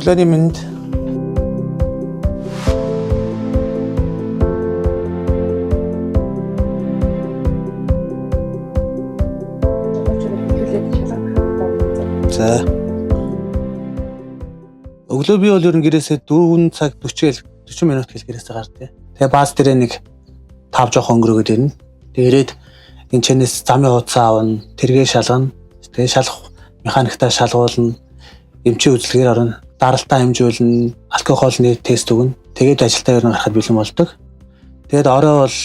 Өглөөний мэнд. За. Өглөө би бол ер нь гэрээсээ 4 цаг 40 40 минут гэл гэрээсээ гардыг. Тэгээ бааз дээрээ нэг 5 жоох өнгөрөөд ирнэ. Тэгээ ирээд энэ чэнэс замын хуудасаа авна, тэргээ шалгана. Тэгээ шалах механиктаа шалгуулна, эмчийн үзлэгээр орно, даралтаа хэмжүүлнэ, алкоголны тест өгнө. Тэгээд ажилдаа ер нь гарахад бэлэн болдог. Тэгээд орой бол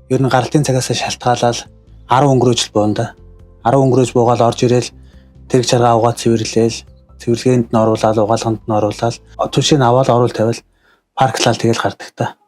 ер нь гаралтын цагаас шалтгаалаад 10 өнгөрөөж л буuna да. 10 өнгөрөөж буугаал орж ирээл тэрэг чаргаа угаа цэвэрлээл, цэвэрлэгээнд нь оруулаад, угаалганд нь оруулаад, түлшийг аваад оруул тавиал парклал тэгэл гардаг та.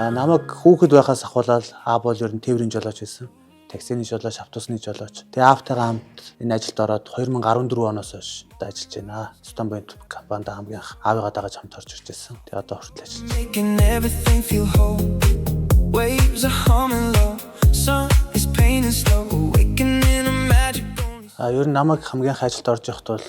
А намайг хүүхэд байхаас ахуулаад аа бол ер нь тээврийн жолооч байсан. Таксины жолооч, автобусны жолооч. Тэгээ аавтайгаа хамт энэ ажилд ороод 2014 оноос хойш одоо ажиллаж байна. Сутан Point компанид хамгийн анх аавыгаа дагаж хамт орж ирж байсан. Тэгээ одоо хүртэл ажиллаж байна. Making everything feel whole. Waves are humming low. Sun is painting slow. Awakening a magic only. А ер нь намайг хамгийн анх ажилд орж явахд бол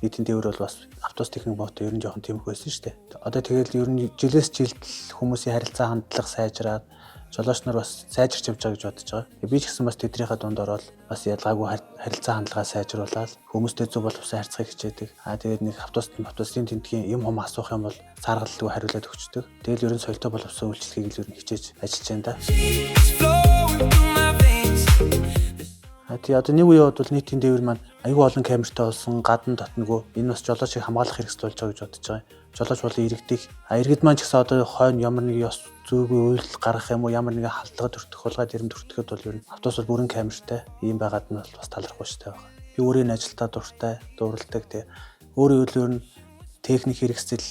нийтийн тээвэр бол бас автобус техник бот ер нь жоохон тэмх байсан шүү дээ. Одоо тэгэл ер нь жилээс жилд л хүмүүсийн харилцаа хандлага сайжраад жолооч нар бас сайжирч явж байгаа гэж бодож байгаа. Тэгээ би ч гэсэн бас тэднийхээ дунд ороод бас ялгаагүй харилцаа хандлагаа сайжруулаад хүмүүстэй зөв боловсон харьцахыг хичээдэг. А тэгээд нэг автобусын тентгийн юм хум асуух юм бол саргалгүй хариулаад өгчдөг. Тэгэл ер нь соёлтой боловсон үйлчлэгийг л ер нь хичээж ажиллаж байна да. It's flowing through my veins. А тий, одоо нэг үе бол нийтийн тээвэр маань айгүй олон камертай болсон, гадна дотногоо энэ бас жолоочийг хамгаалах хэрэгсэл болж байгаа гэж бодож байгаа юм. Жолооч болон иргэдийг, а иргэд маань ч гэсэн одоо хойно ямар нэг ёс зүйгүй үйлдэл гаргах юм уу, ямар нэгэн халдлага төртөх, хулгай дэрэм төртөхөд бол ер нь автобус бол бүрэн камертай ийм байгаад нь бол бас талархуу штэй байгаа. Би өөрийн ажилдаа дуртай, дуурладаг, тий. Өөрийн үйл ер нь техник хэрэгсэл,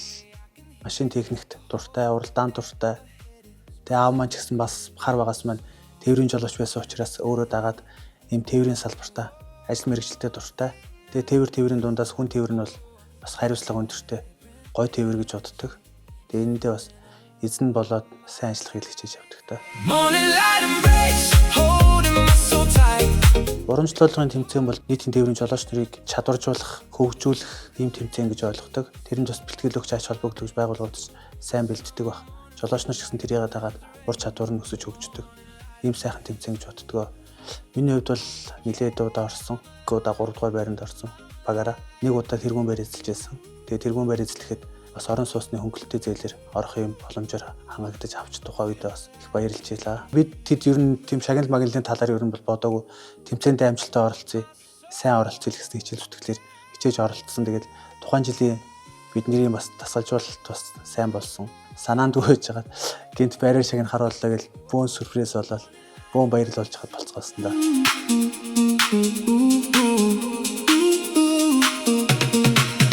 машин техникт дуртай, уралдаан дуртай. Тэгээ аав маань ч гэсэн бас хар багаас маань тээврийн жолооч байсан учраас өөрөө дагаад ийм тээврийн салбартаа ажил мэргэжилтэд дуртай. Тэгээ тээврийн дундаас хүн тээвэр нь бол бас хариуцлага өндөртэй гой тээвэр гэж боддог. Тэгээ энэндээ бас эзэн болоод сайн ажиллах хичээж явдаг та. Morning light embrace, holding my soul tight. Урамжлуулгын тэмцээн бол нийтийн тээврийн жолооч нарыг чадваржуулах, хөгжүүлэх ийм тэмцээн гэж ойлгодог. Тэрэнд бас бэлтгэл өгч ач холбогдол өгч байгууллагууд сайн бэлддэг баг. Жолооч нар ч гэсэн тэрийг дагаад ур чадвар нь өсөж хөгждөг. Ийм сайхан тэмцээн гэж боддог. Миний хувьд бол нэлээд удаа орсон. Нэг удаа 3 дугаар байранд орсон. Багаараа. Нэг удаа тэргүүн байр эзэлж байсан. Тэгээ тэргүүн байр эзлэхэд бас орон сууцны хөнгөлөлтийн зээлээр орох юм боломжоор хангагдаж авч тухайн үедээ бас их баярлж байлаа. Бид тэд ер нь тийм шагнал магналын талаар ер нь бол бодоогүй, тэмцээндээ амжилттай оролцъё, сайн оролцъё гэсэн хичээл зүтгэлээр хичээж оролцсон. Тэгээд тухайн жилийн бидний бас дасгалжуулалт бас сайн болсон. Санаанд гүйж хагаад гинт байраар шагнал харууллаа гэл бөөн сюрприз болоод бөөн баярлал болж хад болцгоосон да.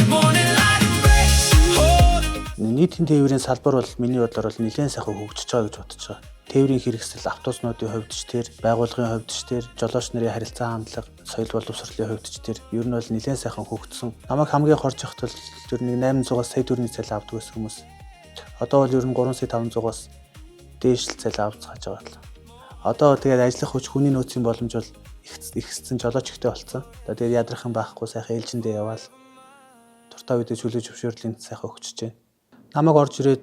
Morning light embrace, holding Нийтийн тээврийн салбар бол миний бодлоор бол нэлээд сайхан хөгжиж байгаа гэж бодож байгаа. Тээврийн хэрэгсэл, автобуснуудын хувьд ч тэр, байгууллагын хувьд ч тэр, жолооч нарын харилцаа хандлага, соёл боловсролын хувьд ч тэр ер нь бол нэлээд сайхан хөгжсөн. Намайг хамгийн хорж явахт бол ер нь 800-аас сая төгрөгийн цалин авдаг байсан хүмүүс. Одоо бол ер нь 3 сая 500-аас дээш л цалин авч цааж байгаа л. Одоо тэгээд ажиллах хүч хүний нөөцийн боломж бол ихссэн, жолооч ихтэй болсон. Одоо тэгээд ядрах юм байхгүй, сайхан ээлжиндээ яваал дуртай үедээ чөлөө зөвшөөрлийн сайхан өгчөж байна. Намайг орж ирээд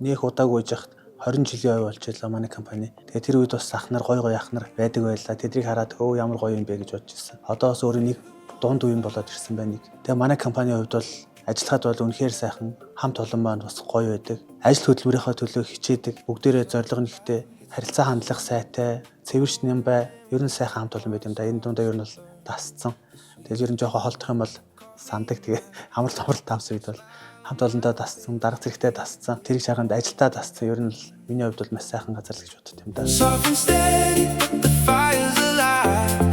нөх удаагүй байж хат 20 жилийн ой болж байлаа манай компани. Тэгээ тэр үед бас ах нар гой гой ах нар байдаг байлаа. Тэдрийг хараад өө ямар гоё юм бэ гэж бодож ирсэн. Одоо бас өөрөө нэг дунд үеийн болоод ирсэн байна нэг. Тэгээ манай компанийн хувьд бол ажиллахад бол үнэхээр сайхан, хамт олон маань бас гоё байдаг. Ажил хөдөлмөрийнхөө төлөө хичээдэг. Бүгдээрээ зорилго нь ихтэй, харилцаа хандлага сайтай, цэвэрч нэм бай. Ер нь сайхан хамт олон байд юм да. Энэ дундаа ер нь бол дасцсан. Тэгээ ер нь жоохон холдох юм бол сандаг. Тэгээ амралт амралт авсан үед бол хамт олондоо дасцсан, дарга зэрэгтэй дасцсан, тэрэг шарганд ажилдаа дасцсан. Ер нь л миний хувьд бол маш сайхан газар л гэж боддог юм да. Soft and steady, but the fire's alive.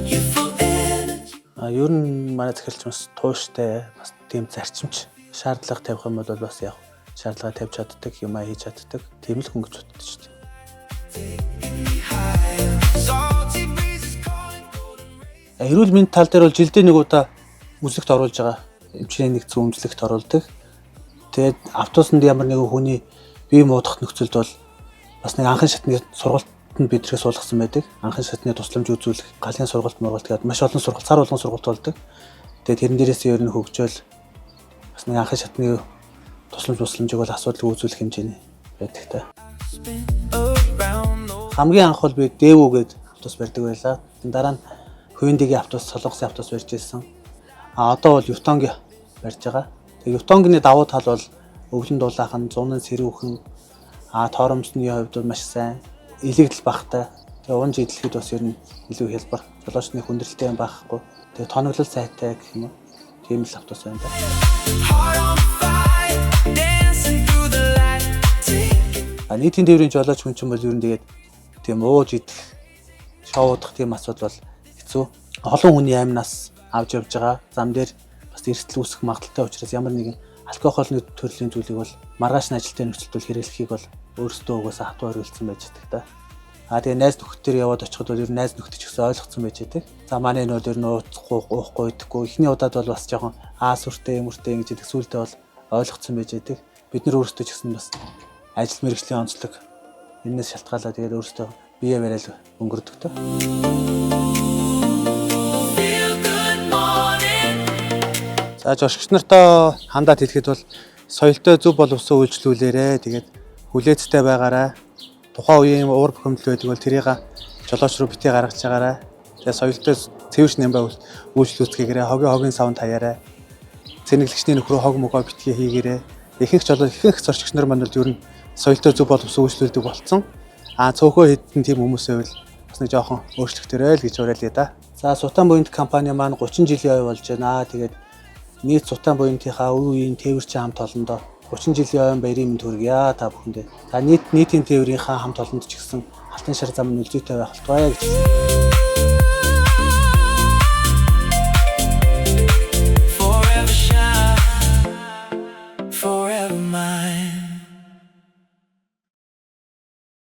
Youthful energy. А ер нь манай захиралч бас тууштай, бас тийм зарчимч, шаардлага тавих юм бол бас яг шаардлага тавьж чаддаг, юмаа хийж чаддаг. Тийм л хүн гэж боддог шүү дээ. Taking me higher. Salty breezes calling golden rays. Эрүүл мэндийн тал дээр бол жилдээ нэг удаа үзлэгт оруулж байгаа. Эмчилгээний нэгдсэн үнэлэгт оруулдаг. Тэгээд автобусанд ямар нэгэн хүний бие муудах нөхцөлд бол бас нэг анхан шатны сургалт сургалтанд бид тэрхээ суулгасан байдаг. Анхан шатны тусламж үзүүлэх, галын сургалт мургалт гэдэг маш олон сургалт, сар болгон сургалт болдог. Тэгээд тэрэн дээрээс ер нь хөгжөөл бас нэг анхан шатны тусламжийг бол асуудалгүй үзүүлэх хэмжээний байдаг та. Spin around the Хамгийн анх бол би Дэвүү гээд автобус барьдаг байлаа. Дараа нь Hyundai-гийн автобус, Солонгосын автобус барьж ирсэн. А одоо бол Yutong барьж байгаа. Тэгээ Yutong-ны давуу тал бол өвлөн дулаахан, зунан сэрүүхэн, а торомсны хувьд бол маш сайн, илэгдэл багтай. Тэгээ унж идэлхэд бас ер нь илүү хялбар. Жолоочны хүндрэлтэй юм байхгүй. Тэгээ тоноглол сайтай гэх юм уу. Тийм л автобус байна да. Heart on fire, dancing through the light. Take А нийтийн тээврийн жолооч хүн чинь бол ер нь тэгээд тийм ууж идэх, шоудах тийм асуудал бол хэцүү. Олон хүний амнаас авч явж байгаа. Зам дээр бас эрсдэл үүсэх магадлалтай учраас ямар нэгэн алкоголны төрлийн зүйлийг бол маргааш нь ажилтны нөхцөлд бол хэрэглэхийг бол өөрсдөө угаасаа хатуу хориглосон байж байдаг та. А тэгээ найз нөхдөд яваад очиход бол ер нь найз нөхдөд ч гэсэн ойлгоцсон байж байдаг. За манай энэ бол ер нь ууцгүй, уухгүй, идэхгүй. Эхний удаад бол бас жоохон аа сүртэй, юмртэй ингэж идэх, сүүлдээ бол ойлгоцсон байж байдаг. Бид нар өөрсдөө ч гэсэн бас ажил мэргэжлийн онцлог энэс шалтгаалаад тэгээд өөрсдөө бие барайл өнгөрдөг тоо. Feel good morning. За, жошигч нартаа хандаад хэлэхэд бол соёлтой зөв боловсон үйлчлүүлээрэ. Тэгээд хүлээцтэй байгаарай. Тухайн үеийн уур бухимдал байдаг бол тэрийг жолооч руу битгий гаргаж байгаарай. Тэгээд соёлтой цэвэрш нямбай үйлчлүүлцгээгээрэй. Хогийн савнд хаяарай. Цэнэглэгчний нөхрөө хог могоо битгий хийгээрэй. Ихэнх зорчигч нар маань бол ер нь соёлтой зөв боловсон үйлчлүүлдэг болцсон. А цөөхөө хэдэн тийм хүмүүс байвал бас нэг жоохон өөрчлөгдөрэй л гэж уриалъя да. За, Сутан буянт компани маань 30 жилийн ой болж байна. Тэгээд нийт Сутан буянтынхаа үе үеийн тээвэрчин хамт олондоо 30 жилийн ойн баярын мэнд хүргье та бүхэндээ. За, нийт нийтийн тээврийнхаа хамт олонд ч гэсэн алтан шар зам нь үлзийтэй байх болтугай гэж.